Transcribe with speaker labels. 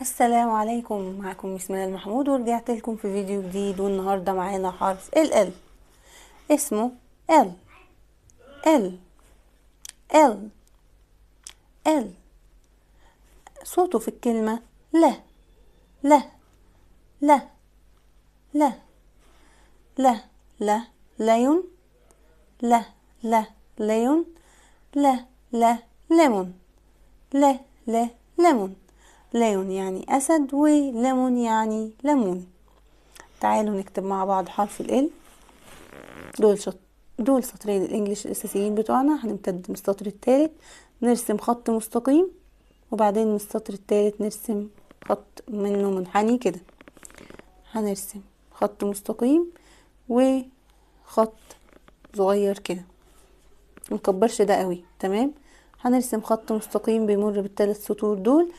Speaker 1: السلام عليكم، معكم بسم الله المحمود، ورجعت لكم في فيديو جديد. والنهارده معانا حرف ال L، اسمه L L L L. صوته في الكلمة لا لا لا لا لا لا lion، لا لا lion، لا لا ليمون، لا لا lemon. lion يعني أسد، وليمون يعني ليمون. تعالوا نكتب مع بعض حرف ال L. دول سطرين ال English الأساسيين بتوعنا. هنمتد من السطر الثالث نرسم خط مستقيم، وبعدين من السطر الثالث نرسم خط منه منحني كده. هنرسم خط مستقيم وخط صغير كده، مكبرش ده قوي، تمام. هنرسم خط مستقيم بيمر بالثلاث سطور دول،